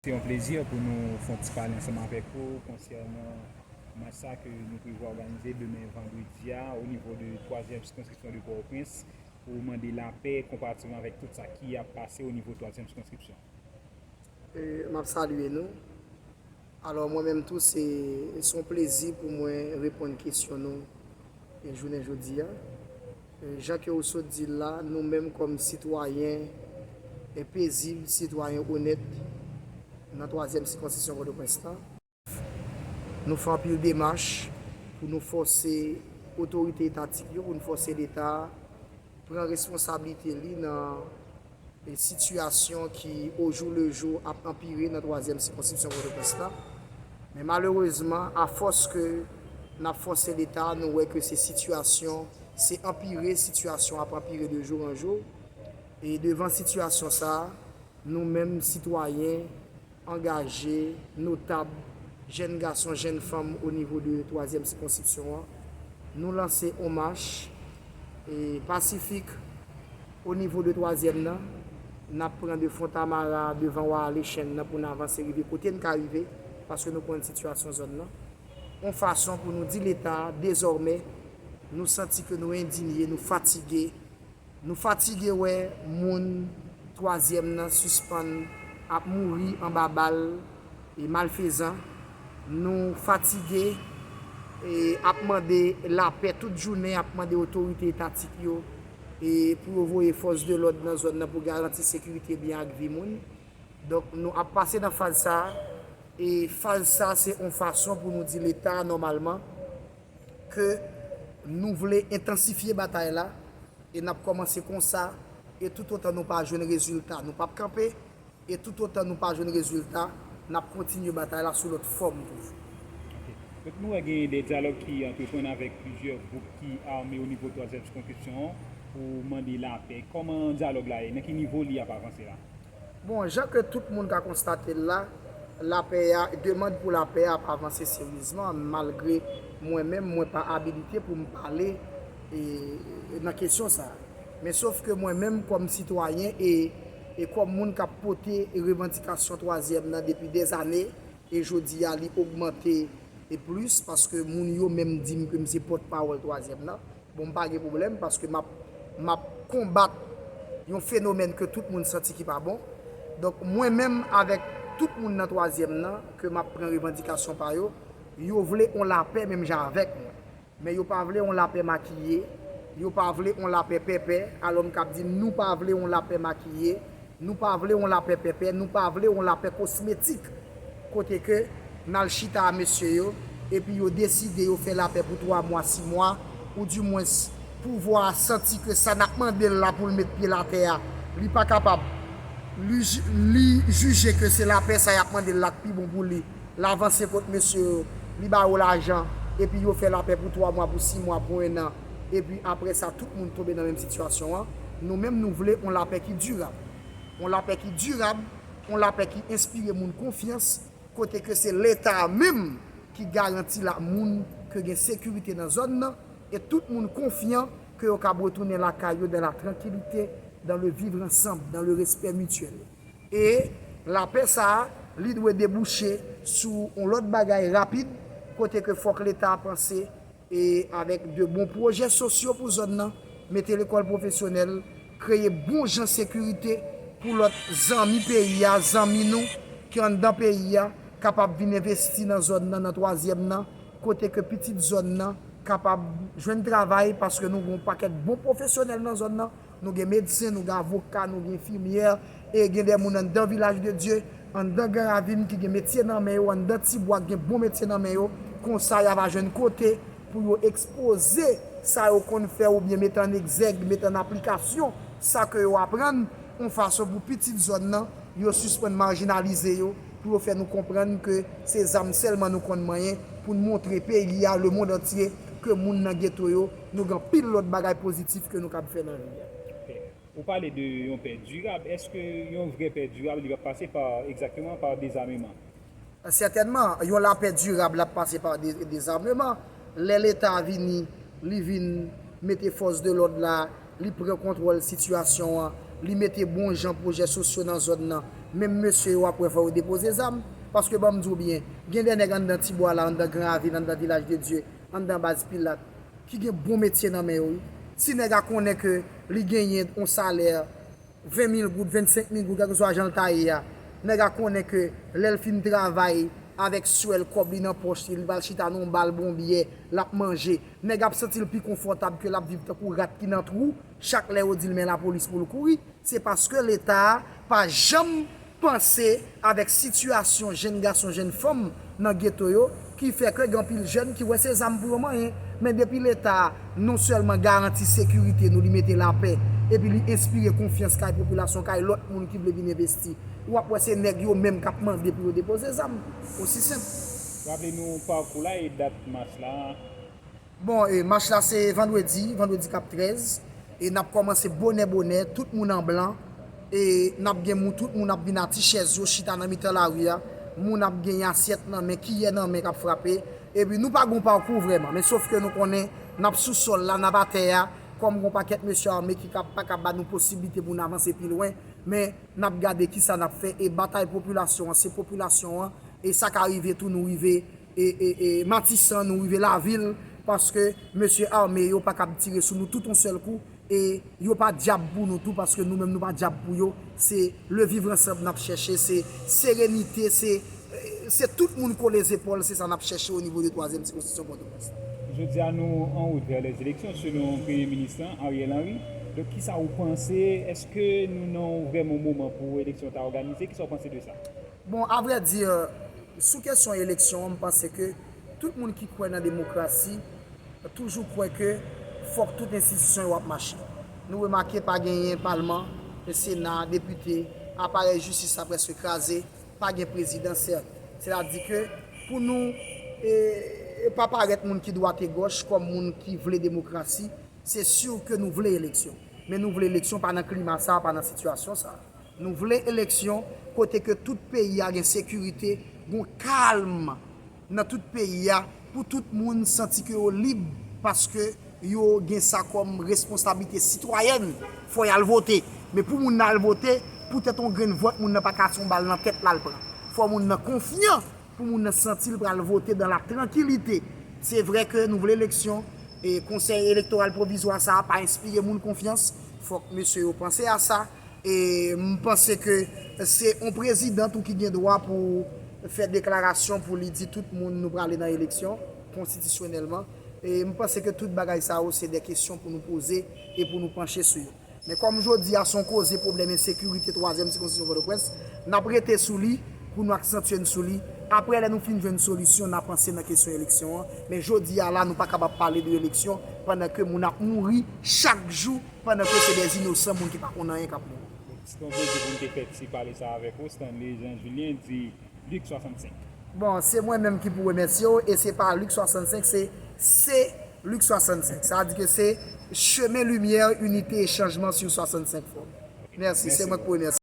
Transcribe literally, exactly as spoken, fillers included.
Se yon plezi pou nou fè yon ti pale ansanm avèk ou konsènan match sa ke nou prevwa òganize demen vandredi a o nivo de twazyèm sikonskripsyon de Pòtoprens pou mande lapè konparativman avèk tout sa ki ap pase o nivo twazyèm sikonskripsyon. E, m ap salye nou. Alò, mwen menm tou, se se yon plezi pou mwen reponn kesyon nou e jounen jodi a. E, jan ke ou sot di l la, nou menm kòm sitwayen e pezib, sitwayen onèt nan twazyèm sikonskripsyon Pòtoprens la, nou fè anpil demach pou nou fòse otorite etatik yo, pou nou fòse Leta pran responsablite li nan e sitiyasyon ki ojoulejou ap anpire nan twazyèm sikonskripsyon Pòtoprens la. Men malerezman, afòs ke n ap fòse Leta, nou wè ke se sitiyasyon, se anpire, sitiyasyon ap anpire de jou an jou. E devan sitiyasyon sa a, nou menm sitwayen angaje, notab, jèn gason, jèn fanm o nivo de twazyèm sikonskripsyon an, nou lanse yon mach e pasifik o nivo de twazyèm nan. N ap pran de Fontamara devan Wa Lechenn nan pou n avanse rive kote n ka rive, paske nou konn sitiyasyon zòn nan. Yon fason pou nou di Leta, dezòmè, nou santi ke nou endinye, nou fatige, nou fatige wè moun twazyèm nan sispann ap mouri anba bal e malfezan. Nou fatige e ap mande lapè tout jounen, ap mande otorite etatik yo e pou yo voye fòs de lòd nan zòn nan pou garanti sekirite byen ak vi moun. Donk, nou ap pase nan faz sa a. E faz sa a, se yon fason pou nou di Leta a, nòmalman, ke nou vle entansifye batay la, e n ap kòmanse konsa, e toutotan nou pa jwenn rezilta, nou p ap kanpe, e toutotan nou pa jwenn rezilta, n ap kontinye batay la sou lòt fòm toujou. Donk, nou wè gen de dyalòg ki antreprann avèk plizyè gwoup ki ame o nivo twazyèm sikonskripsyon an pou mande lapè. Kòman dyalòg la ye? Nan ki nivo li ap avanse la? Bon, jan ke tout moun ka konstate l la, lapè a, demann pou lapè a ap avanse seryezman, malgre mwen menm, mwen pa abilite pou m pale e, nan kesyon sa a. Men sof ke mwen menm, kòm sitwayen e, e kòm moun k ap pote revandikasyon twazyèm nan depi dèzane, e jodi a li ogmante e plis, paske moun yo menm di m ke m se pòtpawòl twazyèm nan. Bon, m pa gen pwoblèm, paske m ap, m ap konbat yon fenomèn ke tout moun santi ki pa bon. Donk, mwen menm avèk tout moun nan twazyèm nan, ke m ap pran revandikasyon pa yo, yo vle yon lapè menm jan avèk mwen. Men yo pa vle yon lapè makiye, yo pa vle yon lapè pèpè, alò m k ap di nou pa vle yon lapè makiye, nou pa vle yon lapè pèpè, nou pa vle yon lapè kosmetik. Kote ke n al chita a mesye yo, epi yo deside yo fè lapè pou twa mwa, sis mwa, oudimwens pouvwa a santi ke sa n ap mande l la pou l met pye l atè a, li pa kapab, li, li jije ke se lapè sa y ap mande l la k pi bon pou li, l avanse kot mesye yo, li ba yo lajan, epi yo fè lapè pou twa mwa, pou sis mwa, pou ennan, epi apre sa, tout moun tonbe nan menm sitiyasyon an. Nou menm, nou vle yon lapè ki dirab. Yon lapè ki dirab, yon lapè ki enspire moun konfyans, kote ke se Leta a menm ki garanti la moun ke gen sekirite nan zòn nan, e tout moun konfyan ke yo kab retounen lakay yo dans la tranquillité, dans le vivre ensemble, dans le respect mutuel. E lapè sa a, li dwe debouche sou yon lòt bagay rapid, kote ke fòk Leta a panse e avèk de bon pwojè sosyo pou zòn nan, mete lekòl pwofesyonèl, kreye bon jan sekirite pou lòt zanmi peyi a, zanmi nou ki anndan peyi a, kapab vin envesti nan zòn nan, nan twazyèm nan, kote ke pitit zòn nan kapab jwenn travay, paske nou gen yon pakèt bon pwofesyonèl nan zòn nan. Nou gen medsen, nou gen avoka, nou gen enfimyè, e gen de moun anndan Vilaj de Dye, anndan Gran Ravin ki gen metye nan men yo, anndan Tibwa ki gen bon metye nan men yo. Konsa, y ava jwenn kote pou yo ekspoze sa yo konn fè oubyen mete an egzèg, mete an aplikasyon sa ke yo aprann, yon fason pou pitit zòn nan, yo sispann majinalize yo, pou yo fè nou konprann ke se zam sèlman nou konn manyen pou n montre peyi a, lemonn antye, ke moun nan geto yo, nou gen anpil lòt bagay pozitif ke nou kab fè nan vi a. Ou pale de yon pè dirab. Èske yon vrè pè dirab, li va pase pa, egzakteman, pa dezameman? Sètènman, yon lapè dirab, l ap pase pa de, dezameman. Lè Leta vini, li vin mete fòs de lòd la, li pran kontwòl sitiyasyon an, li mete bon jan pwojè sosyo nan zòn nan, menm mesye yo w ap wè fò yo depoze zam. Paske ban m di w byen, gen de nèg anndan Tibwa la, anndan Gran Ravin, anndan Vilaj de Dye, anndan Baz Pilat, ki gen bon metye nan men yo, wi. Si nèg a konnen ke li genyen yon salè ven mil goud, vennsenk mil goud, kèlkeswa jan l ta ye a, nèg a konnen ke lè l fin travay avèk swèl kòb li nan pòch li, li pral chita nan yon bal bon byè, l ap manje. Nèg ap santi l pi konfòtab ke l ap viv tankou rat ki nan twou, chak lè yo di l men lapolis pou l kouri. Se paske Leta a pa janm panse avèk sitiyasyon jenn gason, jenn fanm nan geto yo, ki fè ke gen anpil jèn ki wè se zam pou yo manyen. Men depi Leta a non sèlman garanti sekirite nou, li mete lapè, epi li enspire konfyans kay popilasyon, kay lòt moun ki vle vin envesti, w ap wè se nèg yo menm k ap mande pou yo depoze zam. Osi senp. Raple nou pakou la e dat mach la. Bon, e, mach la se vandredi, vandredi k ap trèz. E n ap kòmanse bonè bonè, tout moun an blan. E n ap gen moun, tout moun ap vin a ti chèz yo, chita nan mitan lari a. Moun ap gen asyèt nan men, kiyè nan men k ap frape. Epi nou pa gon pakou vrèman, men sof ke nou konnen n ap sou sòl la, n ap atè a. Kòm gon pakèt mesye ame ki ka, pa ka ba nou posiblite pou n avanse pi lwen, men n ap gade kisa n ap fè. E batay popilasyon an, se popilasyon an. E sa ka rive tou, nou rive e, e, e Matisan, nou rive Lavil, paske mesye ame yo pa kab tire sou nou tout yon sèl kou, e yo pa dyab pou nou tou, paske nou menm nou pa dyab pou yo. Se le vivre ensemble n ap chèche, se serenite, se, se tout moun kole zepòl, se sa n ap chèche o nivo de twazyèm sikonstitisyon Pòtoprens. Jodi a nou an wout vè lèzeleksyon, selon Premye Minis lan, Ariel Henry. Donk, kisa ou panse? Èske nou nan yon vrèman moman pou eleksyon ta òganize? Kisa ou panse de sa? Bon, a vrè di, sou kesyon eleksyon an, m panse ke tout moun ki kwè nan demokrasi toujou kwè ke fòk tout enstitisyon yo ap mache. Nou remake pa genyen palman, sena, depite, aparèy jistis la prèske kraze, pa gen prezidan, sèt. Sètadi ke pou nou e, e pa parèt moun ki dwat e gòch kòm moun ki vle demokrasi, se si ke nou vle eleksyon. Men nou vle eleksyon pa nan klima sa, pa nan sitiyasyon sa. Nou vle eleksyon kote ke tout peyi a gen sekirite, gon kalm nan tout peyi a, pou tout moun santi ke yo lib, paske yo gen sa kòm responsablite sitwayèn, fò y al vote. Men pou moun nan al vote, poutèt yon grenn vòt, moun nan pa ka se yon bal nan tèt l al pran. Fò moun nan konfyan pou moun nan santi l pral vote dans la tranquillité. Se vre ke nou vle eleksyon, e konsèy elektoral pwovizwa sa a pa enspire moun konfyans. Fòk mesye yo panse a sa. E m panse ke se yon prezidan tou ki gen dwa pou fè deklarasyon pou li di tout moun nou prale nan eleksyon konstitisyonèlman. E m panse ke tout bagay sa yo se de kesyon pou nou poze e pou nou panche sou yo. Men kòm jodi a se yon koze pwoblèm ensekirite twazyèm sikonstitisyon Pòtoprens, n ap rete sou li pou nou aksantye n sou li. Apre, lè nou fin jwenn solisyon, n a panse nan kesyon eleksyon an. Men jodi a la, nou pa kapab pale de eleksyon pandan ke moun ap mouri chak jou, pandan ke se de inosan, moun ki pa konn anyen k ap mouri. Se yon plezi pou m te fè ti pale sa avèk ou, Stanley Jean Julien, di Luc swasannsenk. Bon, se mwen menm ki pou remèsye w, e se pa Luc swasannsenk, se, se Luc swasannsenk. Sa di ke se Chemin Lumière, Unité et Changement sur swasannsenk Forum. Mèsi, se mwen ki pou remèsye w.